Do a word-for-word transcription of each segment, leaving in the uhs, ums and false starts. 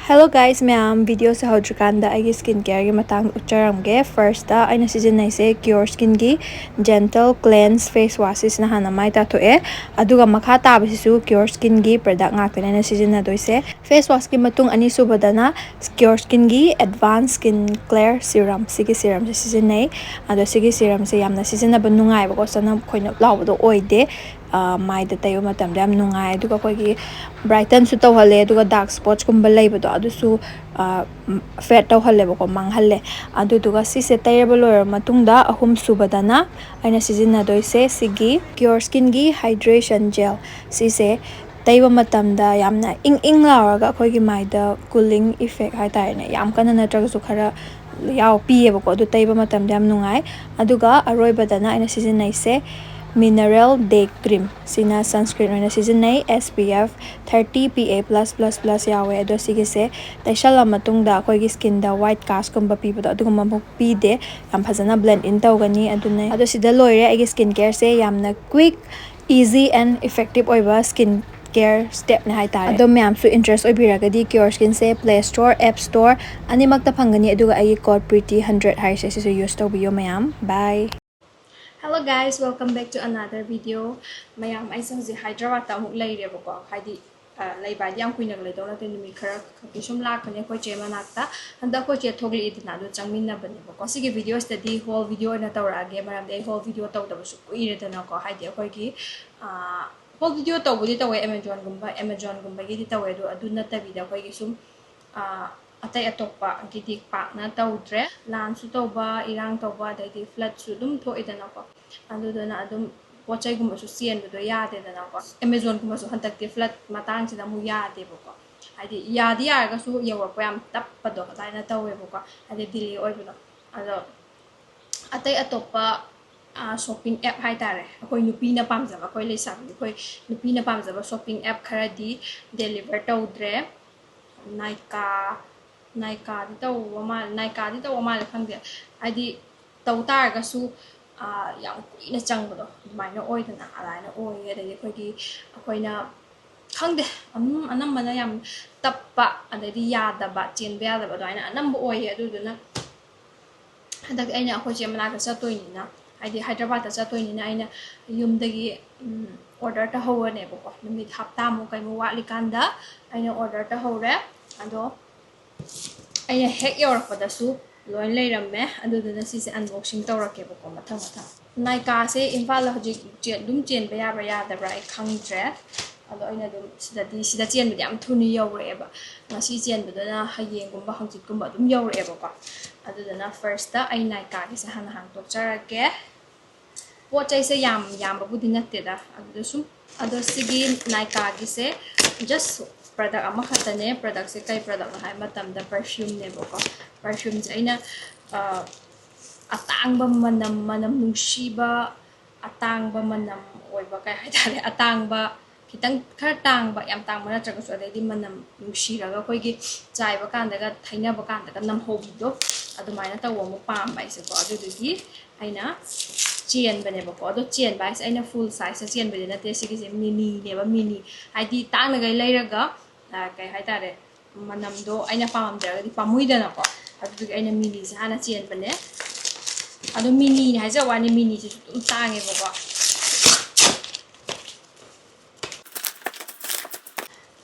Hello guys ꯃꯌꯥꯝ, videoꯁꯦ ꯍꯧꯗ꯭ꯔꯤꯀꯥꯟꯗ ꯑꯩꯒꯤ skin careꯒꯤ ꯃꯇꯥꯡꯗ ꯎꯠꯆꯔꯝꯒꯦ꯫ Firstꯇ ꯑꯩꯅ ꯁꯤꯖꯤꯟꯅꯩꯁꯦ Cure Skinꯒꯤ Gentle Cleanse Face Wash, ꯁꯤꯁꯤꯅ ꯍꯥꯟꯅ ꯃꯥꯏ ꯇꯥꯊꯣꯛꯑꯦ꯫ ꯑꯗꯨꯒ ꯃꯈꯥ ꯇꯥꯕꯁꯤꯁꯨ Cure Skinꯒꯤ product ꯉꯥꯛꯇꯅꯦ ꯑꯩꯅ ꯁꯤꯖꯤꯟꯅꯗꯣꯏꯁꯦ꯫ Face washꯀꯤ ꯃꯇꯨꯡ ꯑꯅꯤꯁꯨꯕꯗꯅ Cure Skinꯒꯤ Advanced Skin Care Serum, ꯁꯤꯒꯤ serumꯁꯦ ꯁꯤꯖꯤꯟꯅꯩ꯫ ꯑꯗꯣ ꯁꯤꯒꯤ serumꯁꯦ ꯌꯥꯝꯅ ꯁꯤꯖꯤꯟꯅꯕ ꯅꯨꯡꯉꯥꯏꯕꯀꯣ, ꯆꯅꯞ ꯈꯣꯏꯅꯞ ꯂꯥꯎꯕꯗꯣ ꯑꯣꯏꯗꯦ꯫ ꯃꯥꯏꯗ ꯇꯩꯕ ꯃꯇꯝꯗ ꯌꯥꯝ ꯅꯨꯡꯉꯥꯏ꯫ ꯑꯗꯨꯒ ꯑꯩꯈꯣꯏꯒꯤ brightenꯁꯨ ꯇꯧꯍꯜꯂꯦ, ꯑꯗꯨꯒ dark spotꯀꯨꯝꯕ ꯂꯩꯕꯗꯣ ꯑꯗꯨꯁꯨ fade ꯇꯧꯍꯜꯂꯦꯕꯀꯣ, ꯃꯥꯡꯍꯜꯂꯦ꯫ ꯑꯗꯨꯗꯨꯒ ꯁꯤꯁꯦ ꯇꯩꯔꯕ ꯂꯣꯏꯔꯕ ꯃꯇꯨꯡꯗ ꯑꯍꯨꯝ ꯁꯨꯕꯗꯅ ꯑꯩꯅ ꯁꯤꯖꯤꯟꯅꯗꯣꯏꯁꯦ ꯁꯤꯒꯤ Cure Skinꯒꯤ Hydration Gel꯫ ꯁꯤꯁꯦ ꯇꯩꯕ ꯃꯇꯝꯗ ꯌꯥꯝꯅ ꯏꯪ ꯏꯪ ꯂꯥꯎꯔꯒ ꯑꯩꯈꯣꯏꯒꯤ ꯃꯥꯏꯗ cooling effect ꯍꯥꯏꯇꯥꯔꯦꯅꯦ, ꯌꯥꯝ ꯀꯟꯅ ꯅꯠꯇ꯭ꯔꯒꯁꯨ ꯈꯔ ꯌꯥꯎ ꯄꯤꯌꯦꯕꯀꯣ꯫ ꯑꯗꯨ ꯇꯩꯕ ꯃꯇꯝꯗ ꯌꯥꯝ ꯅꯨꯡꯉꯥꯏ꯫ ꯑꯗꯨꯒ ꯑꯔꯣꯏꯕꯗꯅ ꯑꯩꯅ ꯁꯤꯖꯤꯟꯅꯩꯁꯦ Mineral Day Cream꯫ ꯁꯤꯅ sunscreen ꯑꯣꯏꯅ ꯁꯤꯖꯤꯟꯅꯩ, S P F thirty PA plus plus plus ꯌꯥꯎꯋꯦ꯫ ꯑꯗꯣ ꯁꯤꯒꯤꯁꯦ ꯇꯩꯁꯜꯂ ꯃꯇꯨꯡꯗ ꯑꯩꯈꯣꯏꯒꯤ skinꯗ white castꯀꯨꯝꯕ ꯄꯤꯕꯗꯣ ꯑꯗꯨꯒꯨꯝꯕ ꯑꯃꯨꯛ ꯄꯤꯗꯦ꯫ ꯌꯥꯝ ꯐꯖꯅ blend in ꯇꯧꯒꯅꯤ꯫ ꯑꯗꯨꯅ ꯑꯗꯣ ꯁꯤꯗ ꯂꯣꯏꯔꯦ ꯑꯩꯒꯤ skin careꯁꯦ꯫ ꯌꯥꯝꯅ quick, easy and effective ꯑꯣꯏꯕ skin care stepꯅꯦ ꯍꯥꯏꯇꯥꯔꯦ꯫ ꯑꯗꯣ ꯃꯌꯥꯝꯁꯨ interest ꯑꯣꯏꯕꯤꯔꯒꯗꯤ Cure Skinꯁꯦ Play Store, App Store ꯑꯅꯤꯃꯛꯇ ꯐꯪꯒꯅꯤ꯫ ꯑꯗꯨꯒ ꯑꯩꯒꯤ code pretty hundred ꯍꯥꯏꯔꯤꯁꯦ ꯁꯤꯁꯨ use ꯇꯧꯕꯤꯌꯣ ꯃꯌꯥꯝ꯫ Bye꯫ Hello guys, welcome back to another video. ꯃꯌꯥꯝ, ꯑꯩꯁꯦ ꯍꯧꯖꯤꯛ ꯍꯥꯏꯗ꯭ꯔꯕꯥꯗꯇ ꯑꯃꯨꯛ ꯂꯩꯔꯦꯕꯀꯣ꯫ ꯍꯥꯏꯗꯤ ꯑ, ꯂꯩꯕ ꯍꯥꯏꯗꯤ ꯌꯥꯝ ꯀꯨꯏꯅꯒ ꯂꯩꯗꯧ ꯅꯠꯇꯦ, ꯅꯨꯃꯤꯠ ꯈꯔ ꯈꯛꯀꯤ ꯁꯨꯝ ꯂꯥꯛꯄꯅꯦ ꯑꯩꯈꯣꯏ ꯆꯦ ꯃꯅꯥꯛꯇ꯫ ꯍꯟꯗꯛ ꯑꯩꯈꯣꯏ ꯆꯦ ꯊꯣꯛꯂꯛꯏꯗꯅ, ꯑꯗꯨ ꯆꯪꯃꯤꯟꯅꯕꯅꯦꯕꯀꯣ꯫ ꯁꯤꯒꯤ videoꯁꯤꯗꯗꯤ whole video ꯑꯣꯏꯅ ꯇꯧꯔꯛꯑꯒꯦ, ꯃꯔꯝꯗꯤ ꯑꯩ whole video ꯇꯧꯗꯕꯁꯨ ꯀꯨꯏꯔꯦꯗꯅꯀꯣ꯫ ꯍꯥꯏꯗꯤ ꯑꯩꯈꯣꯏꯒꯤ ꯑ, whole video ꯇꯧꯕꯗꯤ ꯇꯧꯋꯦ, Amazonꯒꯨꯝꯕ, Amazonꯒꯨꯝꯕꯒꯤꯗꯤ ꯇꯧꯋꯦ, ꯑꯗꯣ ꯑꯗꯨ ꯅꯠꯇꯕꯤꯗ ꯑꯩꯈꯣꯏꯒꯤ ꯁꯨꯝ ꯑ, ꯑꯇꯩ ꯑꯇꯣꯞꯄꯒꯤꯗꯤ ꯄꯥꯛꯅ ꯇꯧꯗ꯭ꯔꯦ꯫ ꯂꯥꯟꯁꯨ ꯇꯧꯕ, ꯏꯔꯥꯡ ꯇꯧꯕ, ꯑꯗꯩꯗꯤ floodꯁꯨ ꯑꯗꯨꯝ ꯊꯣꯛꯏꯗꯅꯀꯣ꯫ ꯑꯗꯨꯗꯨꯅ ꯑꯗꯨꯝ ꯄꯣꯠ ꯆꯩꯒꯨꯝꯕꯁꯨ ꯆꯦꯟꯕꯗꯣ ꯌꯥꯗꯦꯗꯅꯀꯣ꯫ Amazonꯒꯨꯝꯕꯁꯨ ꯍꯟꯗꯛꯇꯤ flood ꯃꯇꯥꯡꯁꯤꯗ ꯑꯃꯨꯛ ꯌꯥꯗꯦꯕꯀꯣ꯫ ꯍꯥꯏꯗꯤ ꯌꯥꯗꯤ ꯌꯥꯔꯒꯁꯨ ꯌꯧꯔꯛꯄ ꯌꯥꯝ ꯇꯞꯄꯗꯣ ꯑꯗꯨꯃꯥꯏꯅ ꯇꯧꯋꯦꯕꯀꯣ꯫ ꯍꯥꯏꯗꯤ delay ꯑꯣꯏꯕꯗꯣ꯫ ꯑꯗꯣ ꯑꯇꯩ ꯑꯇꯣꯞꯄ, ꯑ, shopping app ꯍꯥꯏꯇꯥꯔꯦ, ꯑꯩꯈꯣꯏ ꯅꯨꯄꯤꯅ ꯄꯥꯝꯖꯕ, ꯑꯩꯈꯣꯏ ꯂꯩꯁꯥꯕꯤ, ꯑꯩꯈꯣꯏ ꯅꯨꯄꯤꯅ ꯄꯥꯝꯖꯕ shopping app ꯈꯔꯗꯤ deliver ꯇꯧꯗ꯭ꯔꯦ꯫ Nykaa, Nykaaꯗꯤ ꯇꯧꯕ ꯃꯥꯜꯂꯦ, Nykaaꯗꯤ ꯇꯧꯕ ꯃꯥꯜꯂꯦ, ꯈꯪꯗꯦ꯫ ꯍꯥꯏꯗꯤ ꯇꯧ ꯇꯥꯔꯒꯁꯨ, ꯑ, ꯌꯥꯝ ꯀꯨꯏꯅ ꯆꯪꯕꯗꯣ ꯑꯗꯨꯃꯥꯏꯅ ꯑꯣꯏꯗꯅ, ꯑꯗꯨꯃꯥꯏꯅ ꯑꯣꯏꯌꯦ꯫ ꯑꯗꯩꯗꯤ ꯑꯩꯈꯣꯏꯒꯤ, ꯑꯩꯈꯣꯏꯅ ꯈꯪꯗꯦ, ꯑꯗꯨꯝ ꯑꯅꯝꯕꯅ ꯌꯥꯝ ꯇꯞꯄ, ꯑꯗꯩꯗꯤ ꯌꯥꯗꯕ, ꯆꯦꯟꯕ ꯌꯥꯗꯕ ꯑꯗꯨꯃꯥꯏꯅ ꯑꯅꯝꯕ ꯑꯣꯏꯌꯦ꯫ ꯑꯗꯨꯗꯨꯅ ꯍꯟꯗꯛꯇꯤ ꯑꯩꯅ ꯑꯩꯈꯣꯏ ꯆꯦ ꯃꯅꯥꯛꯇ ꯆꯠꯇꯣꯏꯅꯤꯅ, ꯍꯥꯏꯗꯤ ꯍꯥꯏꯗ꯭ꯔꯕꯥꯠꯇ ꯆꯠꯇꯣꯏꯅꯤꯅ, ꯑꯩꯅ ꯌꯨꯝꯗꯒꯤ ꯑꯣꯔꯗꯔ ꯇꯧꯍꯧꯔꯅꯦꯕꯀꯣ꯫ ꯅꯨꯃꯤꯠ ꯍꯞꯇꯥꯃꯨꯛ ꯀꯩꯃꯨꯛ ꯋꯥꯠꯂꯤꯀꯥꯟꯗ ꯑꯩꯅ ꯑꯣꯔꯗꯔ ꯇꯧꯍꯧꯔꯦ꯫ ꯑꯗꯣ ꯑꯩꯅ ꯍꯦꯛ ꯌꯧꯔꯛꯄꯗꯁꯨ ꯂꯣꯏ ꯂꯩꯔꯝꯃꯦ꯫ ꯑꯗꯨꯗꯨꯅ ꯁꯤꯁꯦ ꯑꯟꯕꯣꯛꯁꯤꯡ ꯇꯧꯔꯛꯀꯦꯕꯀꯣ, ꯃꯊꯪ ꯃꯊꯪ꯫ ꯅꯥꯏꯀꯥꯁꯦ ꯏꯝꯐꯥꯜꯗ ꯍꯧꯖꯤꯛ ꯆꯦ-, ꯑꯗꯨꯝ ꯆꯦꯟꯕ ꯌꯥꯕ꯭ꯔꯥ ꯌꯥꯗꯕ꯭ꯔꯥ ꯑꯩ ꯈꯪꯗ꯭ꯔꯦ꯫ ꯑꯗꯣ ꯑꯩꯅ ꯑꯗꯨꯝ ꯁꯤꯗꯗꯤ, ꯁꯤꯗ ꯆꯦꯟꯕꯗꯤ ꯌꯥꯝ ꯊꯨꯅ ꯌꯧꯔꯛꯑꯦꯕ꯫ ꯉꯁꯤ ꯆꯦꯟꯕꯗꯨꯅ ꯍꯌꯦꯡꯒꯨꯝꯕ ꯍꯪꯆꯤꯠꯀꯨꯝꯕ ꯑꯗꯨꯝ ꯌꯧꯔꯛꯑꯦꯕꯀꯣ꯫ ꯑꯗꯨꯗꯨꯅ ꯐꯥꯔꯁꯇ ꯑꯩ ꯅꯥꯏꯀꯥꯒꯤꯁꯦ ꯍꯥꯟꯅ ꯍꯥꯡꯗꯣꯛꯆꯔꯛꯀꯦ꯫ ꯄꯣꯠ ꯆꯩꯁꯦ ꯌꯥꯝ ꯌꯥꯝꯕꯕꯨꯗꯤ ꯅꯠꯇꯦꯗ, ꯑꯗꯨꯗ ꯁꯨꯝ꯫ ꯑꯗꯣ ꯁꯤꯒꯤ ꯅꯥꯏꯀꯥꯒꯤꯁꯦ just ꯄ꯭ꯔꯗꯛ ꯑꯃꯈꯛꯇꯅꯦ꯫ ꯄ꯭ꯔꯗꯛꯁꯦ ꯀꯩ ꯄ꯭ꯔꯗꯛꯅꯣ ꯍꯥꯏꯕ ꯃꯇꯝꯗ ꯄꯔꯐ꯭ꯌꯨꯝꯅꯦꯕꯀꯣ꯫ ꯄꯔꯐ꯭ꯌꯨꯝꯁꯦ ꯑꯩꯅ, ꯑ, ꯑꯇꯥꯡꯕ ꯃꯅꯝ, ꯃꯅꯝ ꯅꯨꯡꯁꯤꯕ, ꯑꯇꯥꯡꯕ ꯃꯅꯝ ꯑꯣꯏꯕ, ꯀꯩ ꯍꯥꯏꯇꯥꯔꯦ, ꯑꯇꯥꯡꯕ, ꯈꯤꯇꯪ ꯈꯔ ꯇꯥꯡꯕ, ꯌꯥꯝ ꯇꯥꯡꯕ ꯅꯠꯇ꯭ꯔꯒꯁꯨ, ꯑꯗꯩꯗꯤ ꯃꯅꯝ ꯅꯨꯡꯁꯤꯔꯒ ꯑꯩꯈꯣꯏꯒꯤ ꯆꯥꯏꯕ ꯀꯥꯟꯗꯒ, ꯊꯩꯅꯕ ꯀꯥꯟꯗꯒ ꯅꯝꯍꯧꯕꯤꯗꯣ, ꯑꯗꯨꯃꯥꯏꯅ ꯇꯧꯕ ꯑꯃ ꯄꯥꯝꯕ ꯑꯩꯁꯦꯀꯣ꯫ ꯑꯗꯨꯗꯨꯒꯤ ꯑꯩꯅ ꯆꯦꯟꯕꯅꯦꯕꯀꯣ꯫ ꯑꯗꯣ ꯆꯦꯟꯕ ꯍꯥꯏꯁꯦ ꯑꯩꯅ ꯐꯨꯜ ꯁꯥꯏꯖꯇ ꯆꯦꯟꯕꯗꯤ ꯅꯠꯇꯦ, ꯁꯤꯒꯤꯁꯦ ꯃꯤꯅꯤꯅꯦꯕ, ꯃꯤꯅꯤ꯫ ꯍꯥꯏꯗꯤ ꯇꯥꯡꯅꯒꯩ ꯂꯩꯔꯒ, ꯑ, ꯀꯩ ꯍꯥꯏꯇꯥꯔꯦ, ꯃꯅꯝꯗꯣ ꯑꯩꯅ ꯄꯥꯝꯗ꯭ꯔꯒꯗꯤ ꯄꯥꯝꯃꯨꯏꯗꯅꯀꯣ꯫ ꯑꯗꯨꯗꯨꯒꯤ ꯑꯩꯅ ꯃꯤꯅꯤꯁꯦ ꯍꯥꯟꯅ ꯆꯦꯟꯕꯅꯦ꯫ ꯑꯗꯣ ꯃꯤꯅꯤꯅꯦ ꯍꯥꯏꯖꯕ ꯋꯥꯅꯤ, ꯃꯤꯅꯤꯁꯤꯁꯨ ꯑꯗꯨꯝ ꯇꯥꯡꯉꯦꯕꯀꯣ꯫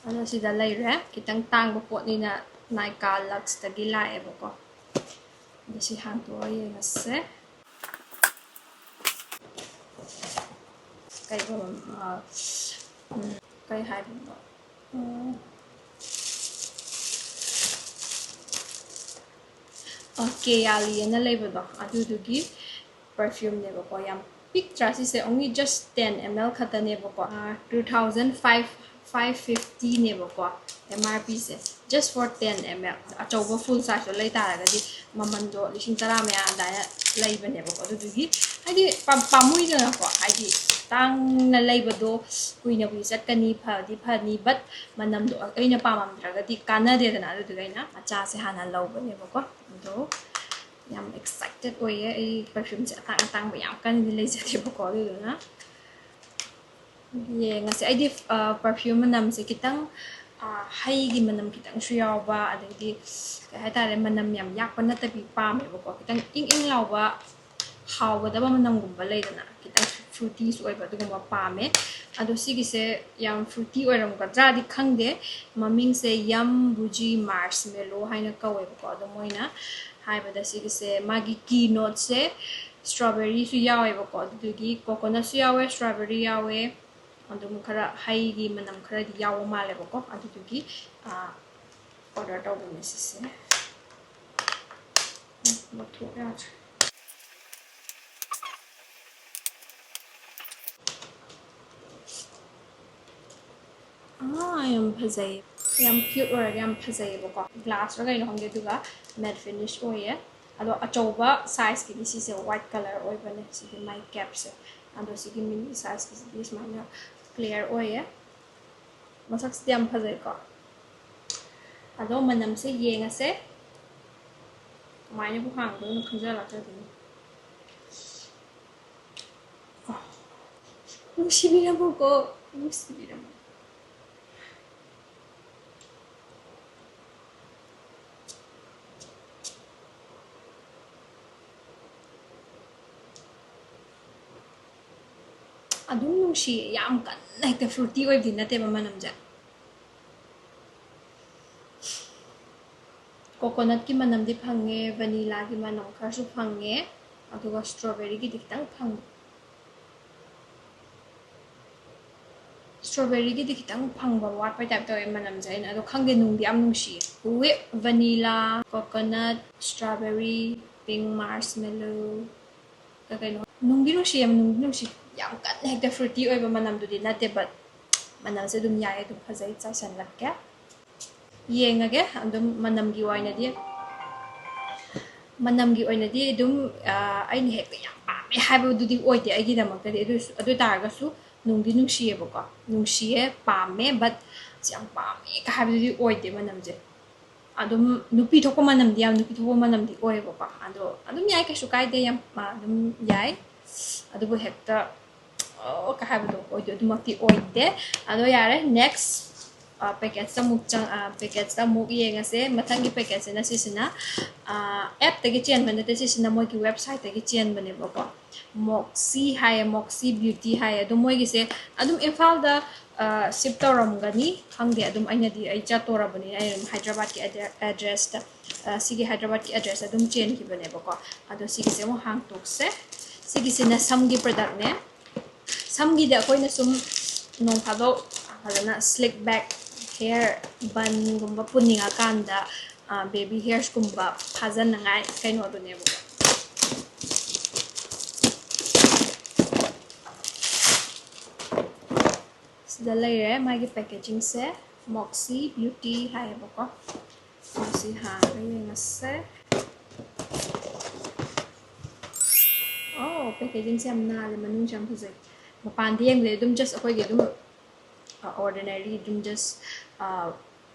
ꯑꯗꯣ ꯁꯤꯗ ꯂꯩꯔꯦ, ꯈꯤꯇꯪ ꯇꯥꯡꯕ ꯄꯣꯠꯅꯤꯅ, ꯅꯥꯏꯀꯥ ꯂꯛꯁꯇꯒꯤ ꯂꯥꯛꯑꯦꯕꯀꯣ꯫ ꯑꯗꯣ ꯁꯤ ꯍꯥꯡꯗꯣꯛꯑ ꯌꯦꯡꯉꯁꯦ꯫ ꯀꯩꯒꯨꯝꯕ, ꯑ, ꯎꯝ, ꯀꯩ ꯍꯥꯏꯕꯅꯣ? ꯎꯝ, ꯑ, ꯀꯦꯌꯥꯂꯤ ꯑꯅ ꯂꯩꯕꯗꯣ, ꯑꯗꯨꯗꯨꯒꯤ ꯄꯔꯐ꯭ꯌꯨꯝꯅꯦꯕꯀꯣ꯫ ꯌꯥꯝ ꯄꯤꯛꯇ꯭ꯔꯥ ꯁꯤꯁꯦ? Only just ten M L ꯈꯛꯇꯅꯦꯕꯀꯣ꯫ ꯑ, two thousand five, five fiftyꯅꯦꯕꯀꯣ, M R Pꯁꯦ, just for ten M L꯫ ꯑꯆꯧꯕ ꯐꯨꯜ ꯁꯥꯏꯖꯇꯣ ꯂꯩ ꯇꯥꯔꯒꯗꯤ ꯃꯃꯟꯗꯣ ꯂꯤꯁꯤꯡ ꯇꯔꯥ ꯃꯌꯥ ꯑꯗꯨꯃꯥꯏꯅ ꯂꯩꯕꯅꯦꯕꯀꯣ꯫ ꯑꯗꯨꯗꯨꯒꯤ ꯍꯥꯏꯗꯤ ꯄꯥꯝ-, ꯄꯥꯝꯃꯨꯏꯗꯅꯀꯣ, ꯍꯥꯏꯗꯤ ꯇꯥꯡꯅ ꯂꯩꯕꯗꯣ ꯀꯨꯏꯅꯕꯨꯗꯤ ꯆꯠꯀꯅꯤ, ꯐꯗꯤ ꯐꯅꯤ, but ꯃꯅꯝꯗꯣ ꯑꯩꯅ ꯄꯥꯝꯃꯝꯗ꯭ꯔꯒꯗꯤ ꯀꯥꯟꯅꯗꯦꯗꯅ꯫ ꯑꯗꯨꯗꯨꯒꯤ ꯑꯩꯅ ꯃꯆꯥꯁꯦ ꯍꯥꯟꯅ ꯂꯧꯕꯅꯦꯕꯀꯣ꯫ ꯑꯗꯣ ꯌꯥꯝ excited ꯑꯣꯏꯌꯦ꯫ ꯑꯩ ꯄꯔꯐ꯭ꯌꯨꯝꯁꯦ ꯑꯇꯥꯡ ꯑꯇꯥꯡꯕ ꯌꯥꯝ ꯀꯟꯅꯗꯤ ꯂꯩꯖꯗꯦꯕꯀꯣ, ꯑꯗꯨꯗꯨꯅ ꯌꯦꯡꯉꯁꯦ꯫ ꯑꯩꯗꯤ ꯄꯔꯐ꯭ꯌꯨꯝ ꯃꯅꯝꯁꯦ ꯈꯤꯇꯪ, ꯑ, ꯍꯩꯒꯤ ꯃꯅꯝ ꯈꯤꯇꯪꯁꯨ ꯌꯥꯎꯕ, ꯑꯗꯩꯗꯤ ꯀꯩ ꯍꯥꯏꯇꯥꯔꯦ, ꯃꯅꯝ ꯌꯥꯝ ꯌꯥꯛꯄ ꯅꯠꯇꯕꯤ ꯄꯥꯝꯃꯦꯕꯀꯣ꯫ ꯈꯤꯇꯪ ꯏꯪ ꯏꯪ ꯂꯥꯎꯕ, ꯍꯥꯎꯒꯗꯕ ꯃꯅꯝꯒꯨꯝꯕ ꯂꯩꯗꯅ, ꯈꯤꯇꯪ ꯐ꯭ꯔꯨꯇꯤꯁꯨ ꯑꯣꯏꯕ ꯑꯗꯨꯒꯨꯝꯕ ꯄꯥꯝꯃꯦ꯫ ꯑꯗꯣ ꯁꯤꯒꯤꯁꯦ ꯌꯥꯝ ꯐ꯭ꯔꯨꯇꯤ ꯑꯣꯏꯔꯝꯒꯗ꯭ꯔꯥꯗꯤ ꯈꯪꯗꯦ꯫ ꯃꯃꯤꯡꯁꯦ ꯌꯝ ꯕꯨꯖꯤ ꯃꯥꯔꯁꯃꯦꯂꯣ ꯍꯥꯏꯅ ꯀꯧꯋꯦꯕꯀꯣ꯫ ꯑꯗꯣ ꯃꯣꯏꯅ ꯍꯥꯏꯕꯗ ꯁꯤꯒꯤꯁꯦ ꯃꯥꯒꯤ ꯀꯤ ꯅꯣꯠꯁꯦ ꯁ꯭ꯇ꯭ꯔꯣꯕꯦꯔꯤꯁꯨ ꯌꯥꯎꯋꯦꯕꯀꯣ, ꯑꯗꯨꯗꯨꯒꯤ ꯀꯣꯀꯣꯅꯠꯁꯨ ꯌꯥꯎꯋꯦ, ꯁ꯭ꯇ꯭ꯔꯣꯕꯦꯔꯤ ꯌꯥꯎꯋꯦ, ꯑꯗꯨꯝ ꯈꯔ ꯍꯩꯒꯤ ꯃꯅꯝ ꯈꯔꯗꯤ ꯌꯥꯎꯕ ꯃꯥꯜꯂꯦꯕꯀꯣ꯫ ꯑꯗꯨꯗꯨꯒꯤ ꯑꯣꯔꯗꯔ ꯇꯧꯕꯅꯦ ꯁꯤꯁꯦ꯫ ꯎꯝ, ꯂꯧꯊꯣꯛ ꯌꯥꯗ꯭ꯔꯦ꯫ ꯑꯥ, ꯌꯥꯝ ꯐꯖꯩ꯫ ꯌꯥꯝ ꯀ꯭ꯌꯨꯠ ꯑꯣꯏꯔꯒ ꯌꯥꯝ ꯐꯖꯩꯌꯦꯕꯀꯣ꯫ ꯒ꯭ꯂꯥꯁꯔ ꯀꯩꯅꯣ ꯈꯪꯗꯦ, ꯑꯗꯨꯒ ꯃꯦꯠ ꯐꯤꯅꯤꯁ ꯑꯣꯏꯌꯦ꯫ ꯑꯗꯣ ꯑꯆꯧꯕ ꯁꯥꯏꯖꯀꯤꯗꯤ ꯁꯤꯁꯦ ꯋꯥꯏꯠ ꯀꯂꯔ ꯑꯣꯏꯕꯅꯦ, ꯁꯤꯒꯤ ꯃꯥꯏ ꯀꯦꯞꯁꯦ꯫ ꯑꯗꯣ ꯁꯤꯒꯤ ꯃꯤꯅꯤ ꯁꯥꯏꯖꯀꯤꯁꯤꯗꯤ ꯁꯨꯃꯥꯏꯅ ꯀ꯭ꯂꯤꯌꯥꯔ ꯑꯣꯏꯌꯦ꯫ ꯃꯁꯛꯁꯤꯗꯤ ꯌꯥꯝ ꯐꯖꯩꯀꯣ꯫ ꯑꯗꯣ ꯃꯅꯝꯁꯦ ꯌꯦꯡꯉꯁꯦ, ꯀꯃꯥꯏꯅꯕꯨ ꯍꯥꯡꯗꯣꯏꯅꯣ ꯈꯪꯖꯜꯂꯛꯇ꯭ꯔꯗꯤꯅꯦ꯫ ꯅꯨꯡꯁꯤꯕꯤꯔꯝꯃꯨꯀꯣ, ꯅꯨꯡꯁꯤꯕꯤꯔꯝꯃꯨ꯫ ꯑꯗꯨꯝ ꯅꯨꯡꯁꯤꯌꯦ, ꯌꯥꯝ ꯀꯟꯅ ꯍꯦꯛꯇ ꯐ꯭ꯔꯨꯇꯤ ꯑꯣꯏꯕꯗꯤ ꯅꯠꯇꯦꯕ ꯃꯅꯝꯁꯦ꯫ ꯀꯣꯀꯣꯅꯠꯀꯤ ꯃꯅꯝꯗꯤ ꯐꯪꯉꯦ, ꯚꯅꯤꯂꯥꯒꯤ ꯃꯅꯝ ꯈꯔꯁꯨ ꯐꯪꯉꯦ, ꯑꯗꯨꯒ ꯁ꯭ꯇ꯭ꯔꯣꯕꯦꯔꯤꯒꯤꯗꯤ ꯈꯤꯇꯪ ꯐꯪꯉꯦ꯫ ꯁ꯭ꯇ꯭ꯔꯣꯕꯦꯔꯤꯒꯤꯗꯤ ꯈꯤꯇꯪ ꯐꯪꯕ ꯋꯥꯠꯄꯩ ꯇꯥꯏꯞ ꯇꯧꯋꯦ ꯃꯅꯝꯁꯦ ꯑꯩꯅ, ꯑꯗꯣ ꯈꯪꯗꯦ, ꯅꯨꯡꯗꯤ ꯌꯥꯝ ꯅꯨꯡꯁꯤꯌꯦ꯫ With vanilla, coconut, strawberry, pink marshmallow, ꯀꯩ ꯀꯩꯅꯣ꯫ ꯅꯨꯡꯗꯤ ꯅꯨꯡꯁꯤ, ꯌꯥꯝ ꯅꯨꯡꯗꯤ ꯅꯨꯡꯁꯤ꯫ ꯌꯥꯝ ꯀꯟꯅ ꯍꯦꯛꯇ ꯐ꯭ꯔꯨꯇꯤ ꯑꯣꯏꯕ ꯃꯅꯝꯗꯨꯗꯤ ꯅꯠꯇꯦ, but ꯃꯅꯝꯁꯦ ꯑꯗꯨꯝ ꯌꯥꯏ, ꯑꯗꯨꯝ ꯐꯖꯩ, ꯆꯥꯏꯁꯜꯂꯛꯀꯦ꯫ ꯌꯦꯡꯉꯒꯦ ꯑꯗꯨꯝ ꯃꯅꯝꯒꯤ ꯑꯣꯏꯅꯗꯤ꯫ ꯃꯅꯝꯒꯤ ꯑꯣꯏꯅꯗꯤ ꯑꯗꯨꯝ, ꯑ, ꯑꯩꯅ ꯍꯦꯛꯇ ꯌꯥꯝ ꯄꯥꯝꯃꯦ ꯍꯥꯏꯕꯗꯨꯗꯤ ꯑꯣꯏꯗꯦ ꯑꯩꯒꯤꯗꯃꯛꯇꯗꯤ꯫ ꯑꯗꯨ ꯑꯣꯏꯁꯨ, ꯑꯗꯨ ꯑꯣꯏ ꯇꯥꯔꯒꯁꯨ ꯅꯨꯡꯗꯤ ꯅꯨꯡꯁꯤꯌꯦꯕꯀꯣ꯫ ꯅꯨꯡꯁꯤꯌꯦ, ꯄꯥꯝꯃꯦ, but ꯌꯥꯝ ꯄꯥꯝꯃꯦ ꯀ ꯍꯥꯏꯕꯗꯨꯗꯤ ꯑꯣꯏꯗꯦ ꯃꯅꯝꯁꯦ꯫ ꯑꯗꯨꯝ ꯅꯨꯄꯤ ꯊꯣꯛꯄ ꯃꯅꯝꯗꯤ, ꯌꯥꯝ ꯅꯨꯄꯤ ꯊꯣꯛꯄ ꯃꯅꯝꯗꯤ ꯑꯣꯏꯌꯦꯕꯀꯣ꯫ ꯑꯗꯣ ꯑꯗꯨꯝ ꯌꯥꯏ, ꯀꯩꯁꯨ ꯀꯥꯏꯗꯦ, ꯌꯥꯝ, ꯑ, ꯑꯗꯨꯝ ꯌꯥꯏ꯫ ꯑꯗꯨꯕꯨ ꯍꯦꯛꯇ ꯑꯣ ꯀꯩ ꯍꯥꯏꯕꯗꯣ ꯑꯣꯏꯗꯣꯏ ꯑꯗꯨꯃꯛꯇꯤ ꯑꯣꯏꯗꯦ꯫ ꯑꯗꯣ ꯌꯥꯔꯦ, next package ꯑꯃꯨꯛ ꯆꯪ package ꯑꯃꯨꯛ ꯌꯦꯡꯉꯁꯦ꯫ ꯃꯊꯪꯒꯤ package ꯁꯤꯅ ꯁꯤꯁꯤꯅ app ꯇꯒꯤ ꯆꯦꯟꯕ ꯅꯠꯇꯦ, ꯁꯤꯁꯤꯅ ꯃꯣꯏꯒꯤ website ꯇꯒꯤ ꯆꯦꯟꯕꯅꯦꯕꯀꯣ꯫ ꯃꯣꯛꯁꯤ ꯍꯥꯏꯌꯦ, ꯃꯣꯛꯁꯤ ꯕ꯭ꯌꯨꯇꯤ ꯍꯥꯏꯌꯦ꯫ ꯑꯗꯣ ꯃꯣꯏꯒꯤꯁꯦ ꯑꯗꯨꯝ ꯏꯝꯐꯥꯜꯗ ship ꯇꯧꯔꯝꯒꯅꯤ, ꯈꯪꯗꯦ꯫ ꯑꯗꯨꯝ ꯑꯩꯅꯗꯤ ꯑꯩ ꯆꯠꯇꯣꯔꯕꯅꯤꯅ ꯑꯩ ꯑꯗꯨꯝ ꯍꯥꯏꯗ꯭ꯔꯕꯥꯗꯀꯤ address ꯇ, ꯁꯤꯒꯤ ꯍꯥꯏꯗ꯭ꯔꯕꯥꯗꯀꯤ address ꯑꯗꯨꯝ ꯆꯦꯟꯈꯤꯕꯅꯦꯕꯀꯣ꯫ ꯑꯗꯣ ꯁꯤꯒꯤꯁꯦ ꯑꯃꯨꯛ ꯍꯥꯡꯇꯣꯛꯁꯦ꯫ ꯁꯤꯒꯤꯁꯤꯅ ꯁꯝꯒꯤ product ꯅꯦ꯫ ꯁꯝꯒꯤꯗꯤ ꯑꯩꯈꯣꯏꯅ ꯁꯨꯝ ꯅꯣꯡ ꯐꯥꯗꯣꯛ ꯐꯖꯅ slick back hair bun ꯒꯨꯝꯕ ꯄꯨꯅꯤꯡꯉꯀꯥꯟꯗ baby hairs ꯀꯨꯝꯕ ꯐꯥꯖꯅꯉꯥꯏ ꯀꯩꯅꯣꯗꯨꯅꯦꯕꯀꯣ꯫ ꯁꯤꯗ ꯂꯩꯔꯦ ꯃꯥꯒꯤ packaging ꯁꯦ, ꯃꯣꯛꯁꯤ ꯕ꯭ꯌꯨꯇꯤ ꯍꯥꯏꯌꯦꯕꯀꯣ꯫ ꯃꯁꯤ ꯍꯥꯡꯉꯒ ꯌꯦꯡꯉꯁꯦ꯫ ꯑꯣ, packaging ꯁꯦ ꯌꯥꯝ ꯅꯥꯜꯂꯦ, ꯃꯅꯨꯡꯁꯦ ꯌꯥꯝ ꯐꯖꯩ꯫ ꯃꯄꯥꯟꯗꯤ ꯌꯦꯡꯕꯗꯤ ꯑꯗꯨꯝ just ꯑꯩꯈꯣꯏꯒꯤ ꯑꯗꯨꯝ ordinary ꯑꯗꯨꯝ just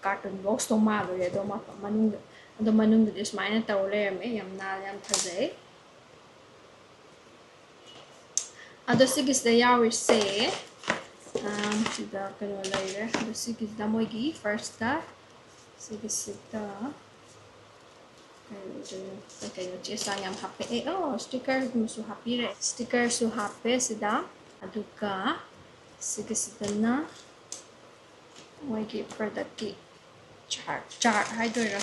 carton box ꯇꯣ ꯃꯥꯜꯂꯨꯔꯦ꯫ ꯑꯗꯣ ꯃ- ꯃꯅꯨꯡꯗ ꯑꯗꯣ ꯃꯅꯨꯡꯗꯗꯤ ꯁꯨꯃꯥꯏꯅ ꯇꯧ ꯂꯩꯔꯝꯃꯦ꯫ ꯌꯥꯝ ꯅꯥꯜꯂꯦ, ꯌꯥꯝ ꯐꯖꯩ꯫ ꯑꯗꯣ ꯁꯤꯒꯤꯁꯤꯗ ꯌꯥꯎꯔꯤꯁꯦ, ꯑꯝ, ꯁꯤꯗ ꯀꯩꯅꯣ ꯂꯩꯔꯦ꯫ ꯑꯗꯣ ꯁꯤꯒꯤꯁꯤꯗ ꯃꯣꯏꯒꯤ first ꯇ ꯁꯤꯒꯤꯁꯤꯗ ꯀꯩꯅꯣ, ꯀꯩꯅꯣ ꯆꯦ ꯆꯥꯡ ꯌꯥꯝ ꯍꯥꯞꯄꯛꯑꯦ꯫ ꯑꯣ, sticker ꯒꯨꯝꯕꯁꯨ ꯍꯥꯞꯄꯤꯔꯦ꯫ Sticker ꯁꯨ ꯍꯥꯞꯄꯦ ꯁꯤꯗ꯫ ꯑꯗꯨꯒ ꯁꯤꯒꯤꯁꯤꯗꯅ ꯃꯣꯏꯒꯤ product ꯀꯤ chart, chart ꯍꯥꯏꯗꯣꯏꯔꯥ,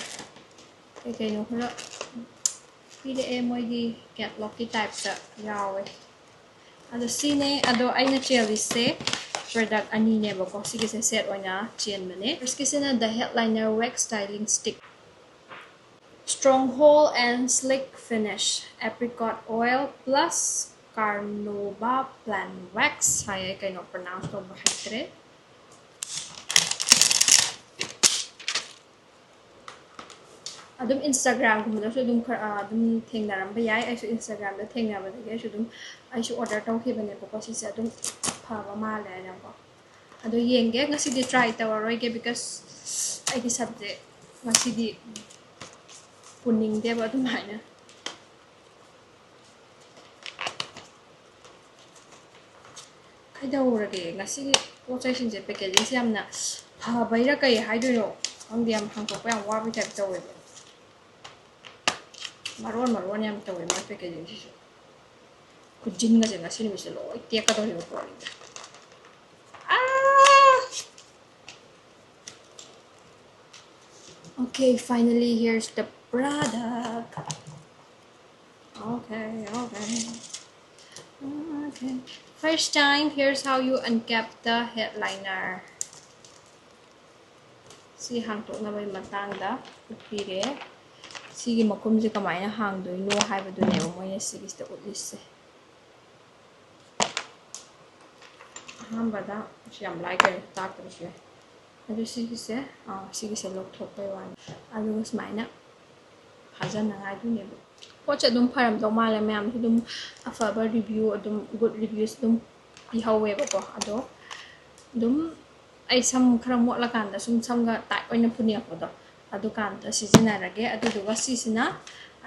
ꯀꯩ ꯀꯩꯅꯣ ꯈꯔ ꯄꯤꯔꯛꯑꯦ, ꯃꯣꯏꯒꯤ catalog ꯀꯤ type ꯇ ꯌꯥꯎꯋꯦ꯫ ꯑꯗꯣ ꯁꯤꯅꯦ꯫ ꯑꯗꯣ ꯑꯩꯅ ꯆꯦꯜꯂꯤꯁꯦ product ꯑꯅꯤꯅꯦꯕꯀꯣ꯫ ꯁꯤꯒꯤꯁꯦ set ꯑꯣꯏꯅ ꯆꯦꯟꯕꯅꯦ꯫ First ꯀꯤꯁꯤꯅ the headliner wax styling stick, strong hold and slick finish, apricot oil plus carnauba plant wax ꯍꯥꯏꯌꯦ꯫ ꯀꯩꯅꯣ, pronounce ꯇꯧꯕ ꯍꯩꯇ꯭ꯔꯦ꯫ ꯑꯗꯨꯝ Instagram ꯒꯨꯝꯕꯗꯁꯨ ꯑꯗꯨꯝ ꯈꯔ ꯑꯗꯨꯝ ꯊꯦꯡꯅꯔꯝꯕ ꯌꯥꯏ꯫ ꯑꯩꯁꯨ Instagram ꯗ ꯊꯦꯡꯅꯕꯗꯒꯤ ꯑꯩꯁꯨ ꯑꯗꯨꯝ ꯑꯩꯁꯨ order ꯇꯧꯈꯤꯕꯅꯦꯕꯀꯣ꯫ ꯁꯤꯁꯦ ꯑꯗꯨꯝ ꯐꯕ ꯃꯥꯜꯂꯦ ꯍꯥꯏꯅꯀꯣ꯫ ꯑꯗꯣ ꯌꯦꯡꯒꯦ꯫ ꯉꯁꯤꯗꯤ try ꯇꯧꯔꯔꯣꯏꯒꯦ, because ꯑꯩꯒꯤ subject ꯉꯁꯤꯗꯤ ꯄꯨꯅꯤꯡꯗꯦꯕ ꯑꯗꯨꯃꯥꯏꯅ꯫ ꯀꯩꯗꯧꯔꯒꯦ? ꯉꯁꯤꯒꯤ ꯄꯣꯠ ꯆꯩꯁꯤꯡꯁꯦ packagingꯁꯦ ꯌꯥꯝꯅ ꯐꯕꯩꯔꯥ ꯀꯩ ꯍꯥꯏꯗꯣꯏꯅꯣ ꯈꯪꯗꯦ, ꯌꯥꯝ ꯍꯥꯡꯗꯣꯛꯄ ꯌꯥꯝ ꯋꯥꯕꯩ type ꯇꯧꯋꯦꯕ꯫ ꯃꯔꯣꯟ ꯃꯔꯣꯟ ꯌꯥꯝ ꯇꯧꯋꯦ ꯃꯣꯏ packagingꯁꯤꯁꯨ꯫ ꯈꯨꯖꯤꯟꯒꯁꯦ ꯉꯁꯤ ꯅꯨꯃꯤꯠꯁꯦ ꯂꯣꯏ ꯇꯦꯛꯀꯗꯧꯔꯤꯕ ꯄꯣꯠꯅꯤꯗ꯫ ꯑꯥ! Okay, finally, here's the product. Okay, okay. Okay. First time, here's how you uncap the headliner. ꯁꯤ ꯍꯥꯡꯇꯣꯛꯅꯕꯒꯤ ꯃꯇꯥꯡꯗ ꯎꯠꯄꯤꯔꯦ꯫ ꯁꯤꯒꯤ ꯃꯈꯨꯝꯁꯦ ꯀꯃꯥꯏꯅ ꯍꯥꯡꯗꯣꯏꯅꯣ ꯍꯥꯏꯕꯗꯨꯅꯦꯕ ꯃꯣꯏꯅ ꯁꯤꯒꯤꯁꯤꯗ ꯎꯠꯂꯤꯁꯦ꯫ ꯑꯍꯥꯟꯕꯗ ꯁꯤ ꯌꯥꯝ ꯂꯥꯏ ꯀꯩꯅꯣ ꯇꯥꯛꯇꯕꯁꯨ ꯌꯥꯏ꯫ ꯑꯗꯨ ꯁꯤꯒꯤꯁꯦ, ꯑꯥ, ꯁꯤꯒꯤꯁꯦ ꯂꯧꯊꯣꯛꯄꯩ ꯋꯥꯅꯤ꯫ ꯑꯗꯨꯒ ꯁꯨꯃꯥꯏꯅ ꯐꯥꯖꯅꯉꯥꯏꯗꯨꯅꯦꯕ꯫ ꯄꯣꯠꯁꯦ ꯑꯗꯨꯝ ꯐꯔꯝꯗꯧ ꯃꯥꯜꯂꯦ, ꯃꯌꯥꯝꯁꯨ ꯑꯗꯨꯝ ꯑꯐꯕ review, ꯑꯗꯨꯝ good reviews ꯑꯗꯨꯝ ꯄꯤꯍꯧꯋꯦꯕꯀꯣ꯫ ꯑꯗꯣ ꯑꯗꯨꯝ ꯑꯩ ꯁꯝ ꯈꯔ ꯃꯣꯠꯂꯀꯥꯟꯗ ꯁꯨꯝ ꯁꯝꯒ tight ꯑꯣꯏꯅ ꯄꯨꯅꯤꯡꯉꯛꯄꯗꯣ, ꯑꯗꯨꯀꯥꯟꯗ ꯁꯤꯖꯤꯟꯅꯔꯒꯦ꯫ ꯑꯗꯨꯗꯨꯒ ꯁꯤꯁꯤꯅ,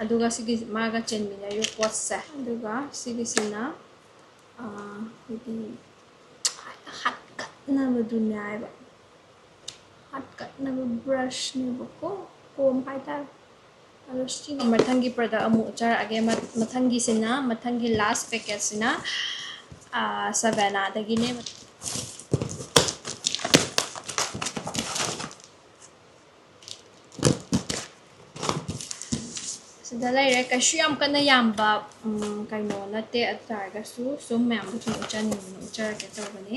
ꯑꯗꯨꯒ ꯁꯤꯒꯤ ꯃꯥꯒ ꯆꯦꯟꯃꯤꯟꯅꯔꯤꯕ ꯄꯣꯠꯁꯦ, ꯑꯗꯨꯒ ꯁꯤꯒꯤꯁꯤꯅ, ꯑꯥ, ꯑꯩꯈꯣꯏꯒꯤ ꯍꯥꯠꯀꯠꯅꯕꯗꯨꯅꯦ ꯍꯥꯏꯕ, ꯍꯥꯠꯀꯠꯅꯕ brushꯅꯦꯕꯀꯣ, comb ꯍꯥꯏꯇꯥꯔꯦ꯫ ꯑꯗꯣ ꯁꯤꯒꯤ ꯃꯊꯪꯒꯤ product ꯑꯃꯨꯛ ꯎꯠꯆꯔꯛꯑꯒꯦ꯫ ꯃ-, ꯃꯊꯪꯒꯤꯁꯤꯅ, ꯃꯊꯪꯒꯤ last packetꯁꯤꯅ, ꯑꯥ, Savannahꯗꯒꯤꯅꯦꯕ꯫ ꯁꯤꯗ ꯂꯩꯔꯦ꯫ ꯀꯩꯁꯨ ꯌꯥꯝ ꯀꯟꯅ ꯌꯥꯝꯕ, ꯎꯝ, ꯀꯩꯅꯣ ꯅꯠꯇꯦ, ꯑꯗꯨ ꯇꯥꯔꯒꯁꯨ ꯁꯨꯝ ꯃꯌꯥꯝꯗꯣ ꯁꯨꯝ ꯎꯠꯆꯅꯤꯡꯗꯅ ꯎꯠꯆꯔꯛꯀꯦ ꯇꯧꯕꯅꯤ꯫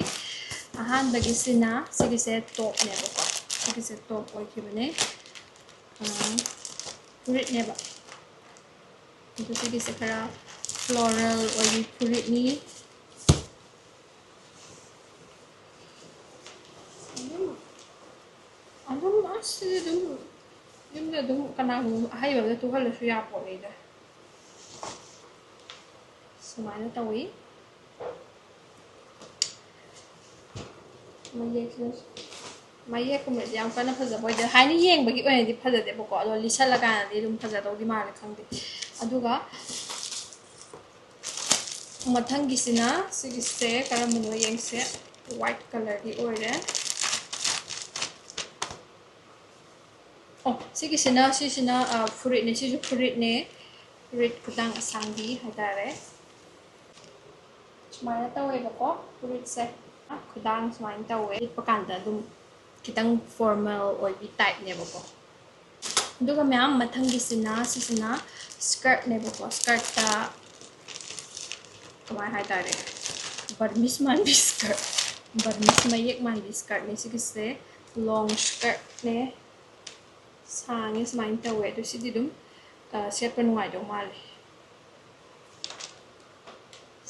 ꯑꯍꯥꯟꯕꯒꯤꯁꯤꯅ ꯁꯤꯒꯤꯁꯦ topꯅꯦꯕꯀꯣ꯫ ꯁꯤꯒꯤꯁꯦ top ꯑꯣꯏꯈꯤꯕꯅꯦ꯫ ꯑꯥ, ꯐꯨꯔꯤꯠꯅꯦꯕ꯫ ꯑꯗꯨ ꯁꯤꯒꯤꯁꯦ ꯈꯔ floral ꯑꯣꯏꯕꯤ ꯐꯨꯔꯤꯠꯅꯤ꯫ ꯑꯗꯨꯝ, ꯑꯗꯨꯝ, ꯑꯁ, ꯁꯤꯗꯤ ꯑꯗꯨꯝ ꯌꯨꯝꯗ ꯑꯗꯨꯝ ꯀꯅꯥꯒꯨꯝꯕ ꯑꯍꯩꯕ ꯑꯃꯗ ꯇꯨꯍꯜꯂꯁꯨ ꯌꯥꯄꯣꯠꯅꯤꯗ꯫ ꯁꯨꯃꯥꯏꯅ ꯇꯧꯋꯤ꯫ ꯃꯌꯦꯛꯁꯤꯅ, ꯃꯌꯦꯛꯀꯨꯝꯕꯗꯤ ꯌꯥꯝ ꯀꯟꯅ ꯐꯖꯕ ꯑꯣꯏꯗꯦ꯫ ꯍꯥꯏꯅ ꯌꯦꯡꯕꯒꯤ ꯑꯣꯏꯅꯗꯤ ꯐꯖꯗꯦꯕꯀꯣ, ꯑꯗꯣ ꯂꯤꯠꯁꯜꯂꯀꯥꯟꯗꯗꯤ ꯑꯗꯨꯝ ꯐꯖꯗꯧꯗꯤ ꯃꯥꯜꯂꯦ, ꯈꯪꯗꯦ꯫ ꯑꯗꯨꯒ ꯃꯊꯪꯒꯤꯁꯤꯅ ꯁꯤꯒꯤꯁꯦ ꯀꯔꯝꯕꯅꯣ ꯌꯦꯡꯁꯦ꯫ White colourꯗꯤ ꯑꯣꯏꯔꯦ꯫ ꯑꯣ, ꯁꯤꯒꯤꯁꯤꯅ, ꯁꯤꯁꯤꯅ, ꯑ, ꯐꯨꯔꯤꯠꯅꯦ, ꯁꯤꯁꯨ ꯐꯨꯔꯤꯠꯅꯦ꯫ ꯐꯨꯔꯤꯠ ꯈꯨꯗꯥꯡ ꯑꯁꯥꯡꯕꯤ ꯍꯥꯏꯇꯥꯔꯦ꯫ ꯁꯨꯃꯥꯏꯅ ꯇꯧꯋꯦꯕꯀꯣ ꯐꯨꯔꯤꯠꯁꯦ꯫ ꯈꯨꯗꯥꯡ ꯁꯨꯃꯥꯏꯅ ꯇꯧꯋꯦ꯫ ꯂꯤꯠꯄ ꯀꯥꯟꯗ ꯑꯗꯨꯝ ꯈꯤꯇꯪ formal ꯑꯣꯏꯕꯤ typeꯅꯦꯕꯀꯣ꯫ ꯑꯗꯨꯒ ꯃꯌꯥꯝ ꯃꯊꯪꯒꯤꯁꯤꯅ, ꯁꯤꯁꯤꯅ skirtꯅꯦꯕꯀꯣ꯫ Skirtꯇ ꯀꯃꯥꯏ ꯍꯥꯏꯇꯥꯔꯦ, Burmese ꯃꯥꯟꯕꯤ skirt, Burmese ꯃꯌꯦꯛ ꯃꯥꯟꯕꯤ skirtꯅꯦ ꯁꯤꯒꯤꯁꯦ꯫ Long skirtꯅꯦ, ꯁꯥꯡꯉꯦ, ꯁꯨꯃꯥꯏꯅ ꯇꯧꯋꯦ꯫ ꯑꯗꯨ ꯁꯤꯗꯤ ꯑꯗꯨꯝ, ꯑ, ꯁꯦꯠꯄ ꯅꯨꯡꯉꯥꯏꯗꯧ ꯃꯥꯜꯂꯦ꯫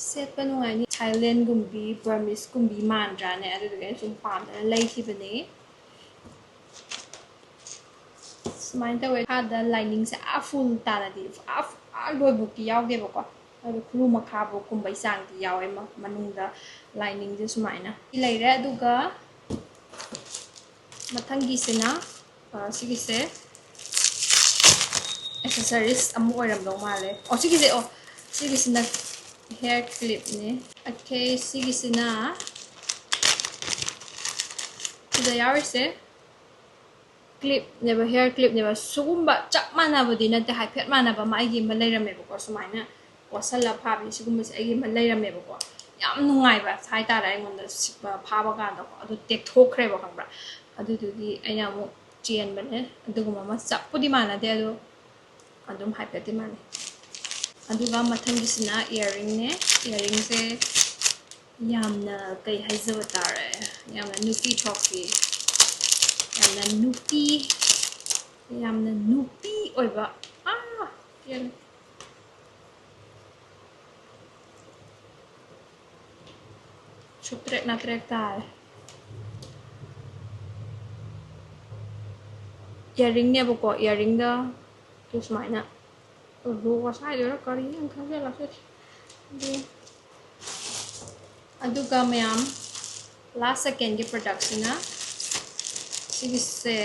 ꯁꯦꯠꯄ ꯅꯨꯡꯉꯥꯏꯅꯤ꯫ Thailandꯒꯨꯝꯕꯤ, Burmeseꯀꯨꯝꯕꯤ ꯃꯥꯟꯗ꯭ꯔꯥꯅꯦ? ꯑꯗꯨꯗꯨꯒꯤ ꯑꯩꯅ ꯁꯨꯝ ꯄꯥꯝꯗꯅ ꯂꯩꯈꯤꯕꯅꯦ꯫ ꯁꯨꯃꯥꯏꯅ ꯇꯧꯋꯦ꯫ ꯃꯈꯥꯗ liningꯁꯦ ꯑꯥ full ꯇꯥꯅꯗꯤ, ꯑꯥ, ꯑꯥ ꯂꯣꯏꯕꯨꯛꯇꯤ ꯌꯥꯎꯗꯦꯕꯀꯣ꯫ ꯑꯗꯨ ꯈꯨꯔꯨ ꯃꯈꯥꯕꯨꯛ ꯀꯨꯝꯕꯩ ꯆꯥꯡꯗꯤ ꯌꯥꯎꯋꯦ ꯃ-, ꯃꯅꯨꯡꯗ liningꯁꯦ ꯁꯨꯃꯥꯏꯅ ꯂꯩꯔꯦ꯫ ꯑꯗꯨꯒ ꯃꯊꯪꯒꯤꯁꯤꯅ, ꯑ, ꯁꯤꯒꯤꯁꯦ accessories ꯑꯃ ꯑꯣꯏꯔꯝꯗꯧ ꯃꯥꯜꯂꯦ꯫ ꯑꯣ, ꯁꯤꯒꯤꯁꯦ, ꯑꯣ, ꯁꯤꯒꯤꯁꯤꯅ hair clipꯅꯦ꯫ Okay, ꯁꯤꯒꯤꯁꯤꯅ ꯁꯤꯗ ꯌꯥꯎꯔꯤꯁꯦ clipꯅꯦꯕ, hair clipꯅꯦꯕ꯫ ꯁꯤꯒꯨꯝꯕ ꯆꯞ ꯃꯥꯟꯅꯕꯗꯤ ꯅꯠꯇꯦ, ꯍꯥꯏꯐꯦꯠ ꯃꯥꯟꯅꯕ ꯑꯃ ꯑꯩꯒꯤ ꯑꯃ ꯂꯩꯔꯝꯃꯦꯕꯀꯣ, ꯁꯨꯃꯥꯏꯅ ꯀꯣꯠꯁꯜꯂ ꯐꯥꯕꯤ꯫ ꯁꯤꯒꯨꯝꯕꯁꯦ ꯑꯩꯒꯤ ꯑꯃ ꯂꯩꯔꯝꯃꯦꯕꯀꯣ꯫ ꯌꯥꯝ ꯅꯨꯡꯉꯥꯏꯕ ꯍꯥꯏꯇꯥꯔꯦ ꯑꯩꯉꯣꯟꯗ ꯁꯤ-, ꯐꯥꯕ ꯀꯥꯟꯗꯀꯣ꯫ ꯑꯗꯨ ꯇꯦꯛꯊꯣꯛꯈ꯭ꯔꯦꯕ, ꯈꯪꯕ꯭ꯔꯥ? ꯑꯗꯨꯗꯨꯒꯤ ꯑꯩꯅ ꯑꯃꯨꯛ ꯆꯦꯟꯕꯅꯦ꯫ ꯑꯗꯨꯒꯨꯝꯕ ꯑꯃ ꯆꯞꯄꯨꯗꯤ ꯃꯥꯟꯅꯗꯦ, ꯑꯗꯣ ꯑꯗꯨꯝ ꯍꯥꯏꯐꯦꯠꯇꯤ ꯃꯥꯟꯅꯩ꯫ ꯑꯗꯨꯒ ꯃꯊꯪꯒꯤꯁꯤꯅ earringꯅꯦ꯫ Earringꯁꯦ ꯌꯥꯝꯅ, ꯀꯩ ꯍꯥꯏꯖꯕ ꯇꯥꯔꯦ, ꯌꯥꯝꯅ ꯅꯨꯄꯤ ꯊꯣꯛꯄꯤ, ꯌꯥꯝꯅ ꯅꯨꯄꯤ, ꯌꯥꯝꯅ ꯅꯨꯄꯤ ꯑꯣꯏꯕ꯫ ꯑꯥ, ꯄꯦꯜꯂꯦ꯫ ꯁꯨꯛꯇ꯭ꯔꯦꯛ ꯅꯥꯇ꯭ꯔꯦꯛ ꯇꯥꯔꯦ꯫ Earringꯅꯦꯕꯀꯣ, earringꯗ ꯁꯨꯃꯥꯏꯅ rose ꯍꯥꯏꯗꯣꯏꯔꯥ ꯀꯔꯤꯅꯣ ꯈꯪꯖ ꯂꯥꯛꯆꯗꯦ꯫ ꯑꯗꯨ, ꯑꯗꯨꯒ ꯃꯌꯥꯝ, last secondꯒꯤ productꯁꯤꯅ ꯁꯤꯒꯤꯁꯦ,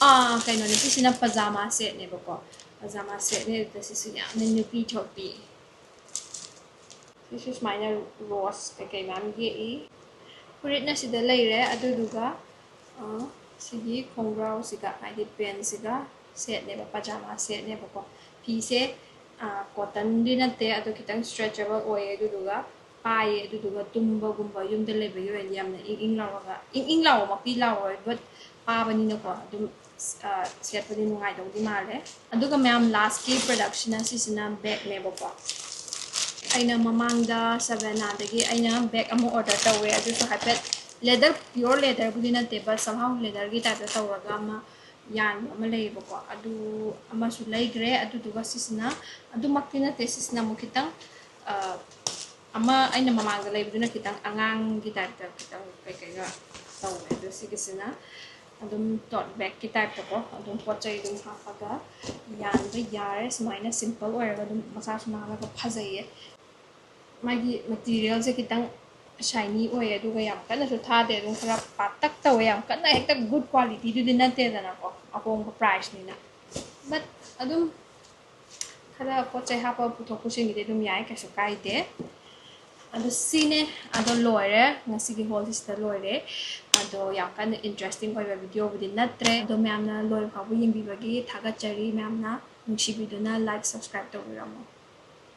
ꯑꯥ, ꯀꯩꯅꯣꯅꯦ, ꯁꯤꯁꯤꯅ pajama setꯅꯦꯕꯀꯣ꯫ Pajama setꯅꯦ, ꯑꯗꯨꯗ ꯁꯤꯁꯨ ꯌꯥꯝꯅ ꯅꯨꯄꯤ ꯊꯣꯛꯄꯤ꯫ ꯁꯤꯁꯨ ꯁꯨꯃꯥꯏꯅ ꯔꯣꯁ ꯀꯩꯀꯩ ꯃꯌꯥꯝ ꯌꯦꯛꯏ꯫ ꯐꯨꯔꯤꯠꯅ ꯁꯤꯗ ꯂꯩꯔꯦ꯫ ꯑꯗꯨꯗꯨꯒ ꯑ, ꯁꯤꯒꯤ ꯈꯣꯡꯒ꯭ꯔꯥꯎꯁꯤꯒ, ꯍꯥꯏꯗꯤ ꯄꯦꯟꯁꯤꯒ ꯁꯦꯠꯅꯦꯕ, ꯄꯖꯥꯃꯥ ꯁꯦꯠꯅꯦꯕꯀꯣ꯫ ꯐꯤꯁꯦ ꯀꯣꯇꯟꯗꯤ ꯅꯠꯇꯦ, ꯑꯗꯣ ꯈꯤꯇꯪ ꯁ꯭ꯇ꯭ꯔꯦꯆꯦꯕꯜ ꯑꯣꯏꯌꯦ꯫ ꯑꯗꯨꯗꯨꯒ ꯄꯥꯏꯌꯦ꯫ ꯑꯗꯨꯗꯨꯒ ꯇꯨꯝꯕꯒꯨꯝꯕ, ꯌꯨꯝꯗ ꯂꯩꯕꯒꯤ ꯑꯣꯏꯅꯗꯤ ꯌꯥꯝꯅ ꯏꯪ ꯏꯪ ꯂꯥꯎꯔꯒ, ꯏꯪ ꯏꯪ ꯂꯥꯎꯕꯃꯛꯇꯤ ꯂꯥꯎꯔꯣꯏ, ꯕꯠ ꯄꯥꯕꯅꯤꯅꯀꯣ ꯑꯗꯨꯝ ꯁꯦꯠꯄꯗꯤ ꯅꯨꯡꯉꯥꯏꯗꯧꯗꯤ ꯃꯥꯜꯂꯦ꯫ ꯑꯗꯨꯒ ꯃꯌꯥꯝ, ꯂꯥꯁꯀꯤ ꯄ꯭ꯔꯗꯛꯁꯤꯅ ꯁꯤꯁꯤꯅ ꯕꯦꯒꯅꯦꯕꯀꯣ꯫ ꯑꯩꯅ ꯃꯃꯥꯡꯗ ꯁꯕꯦꯅꯥꯗꯒꯤ ꯑꯩꯅ ꯕꯦꯒ ꯑꯃ ꯑꯣꯔꯗꯔ ꯇꯧꯋꯦ꯫ ꯑꯗꯨꯁꯨ ꯍꯥꯏꯐꯦꯠ ꯂꯦꯗꯔ, ꯄꯤꯌꯣꯔ ꯂꯦꯗꯔꯕꯨꯗꯤ ꯅꯠꯇꯦ, ꯕꯠ ꯁꯝꯍꯥꯎ ꯂꯦꯗꯔꯒꯤ ꯇꯥꯏꯞꯇ ꯇꯧꯔꯒ ꯑꯃ ꯌꯥꯟꯕ ꯑꯃ ꯂꯩꯌꯦꯕꯀꯣ꯫ ꯑꯗꯨ ꯑꯃꯁꯨ ꯂꯩꯈ꯭ꯔꯦ꯫ ꯑꯗꯨꯗꯨꯒ ꯁꯤꯁꯤꯅ ꯑꯗꯨꯃꯛꯇꯤ ꯅꯠꯇꯦ, ꯁꯤꯁꯤꯅ ꯑꯃꯨꯛ ꯈꯤꯇꯪ ꯑ, ꯑꯃ ꯑꯩꯅ ꯃꯃꯥꯡꯗ ꯂꯩꯕꯗꯨꯅ ꯈꯤꯇꯪ ꯑꯉꯥꯡꯒꯤ ꯇꯥꯏꯞꯇ ꯈꯤꯇꯪ ꯀꯩꯀꯩꯒ ꯇꯧꯋꯦ꯫ ꯑꯗꯣ ꯁꯤꯒꯤꯁꯤꯅ ꯑꯗꯨꯝ ꯇꯣꯠ ꯕꯦꯒꯀꯤ ꯇꯥꯏꯞꯇꯀꯣ, ꯑꯗꯨꯝ ꯄꯣꯠ ꯆꯩ ꯑꯗꯨꯝ ꯍꯥꯞꯄꯒ ꯌꯥꯟꯕ ꯌꯥꯔꯦ꯫ ꯁꯨꯃꯥꯏꯅ ꯁꯤꯝꯄꯜ ꯑꯣꯏꯔꯒ ꯑꯗꯨꯝ ꯃꯁꯥꯁꯨ ꯅꯥꯜꯂꯒ ꯐꯖꯩꯌꯦ꯫ ꯃꯥꯒꯤ ꯃꯦꯇꯤꯔꯤꯌꯦꯜꯁꯦ ꯈꯤꯇꯪ ꯁꯥꯏꯅꯤ ꯑꯣꯏꯌꯦ, ꯑꯗꯨꯒ ꯌꯥꯝ ꯀꯟꯅꯁꯨ ꯊꯥꯗꯦ꯫ ꯑꯗꯨꯝ ꯈꯔ ꯄꯥꯇꯛ ꯇꯧꯋꯦ, ꯌꯥꯝ ꯀꯟꯅ ꯍꯦꯛꯇ ꯒꯨꯗ ꯀ꯭ꯋꯥꯂꯤꯇꯤꯗꯨꯗꯤ ꯅꯠꯇꯦꯗꯅꯀꯣ, ꯑꯍꯣꯡꯕ ꯄ꯭ꯔꯥꯏꯁꯅꯤꯅ꯫ ꯕꯠ ꯑꯗꯨꯝ ꯈꯔ ꯄꯣꯠ ꯆꯩ ꯍꯥꯞꯄ ꯄꯨꯊꯣꯛ ꯄꯨꯁꯤꯟꯒꯤꯗꯤ ꯑꯗꯨꯝ ꯌꯥꯏ, ꯀꯩꯁꯨ ꯀꯥꯏꯗꯦ꯫ ꯑꯗꯣ ꯁꯤꯅꯦ꯫ ꯑꯗꯣ ꯂꯣꯏꯔꯦ, ꯉꯁꯤꯒꯤ ꯍꯣꯜꯁꯤꯗ ꯂꯣꯏꯔꯦ꯫ ꯑꯗꯣ ꯌꯥꯝ ꯀꯟꯅ ꯏꯟꯇꯔꯦꯁꯇꯤꯡ ꯑꯣꯏꯕ ꯚꯤꯗꯤꯑꯣꯕꯨꯗꯤ ꯅꯠꯇ꯭ꯔꯦ꯫ ꯑꯗꯣ ꯃꯌꯥꯝꯅ ꯂꯣꯏꯕ ꯐꯥꯎꯕ ꯌꯦꯡꯕꯤꯕꯒꯤ ꯊꯥꯒꯠꯆꯔꯤ꯫ ꯃꯌꯥꯝꯅ ꯅꯨꯡꯁꯤꯕꯤꯗꯨꯅ ꯂꯥꯏꯛ, ꯁꯕꯁꯀ꯭ꯔꯥꯏꯕ ꯇꯧꯕꯤꯔꯝꯃꯣ꯫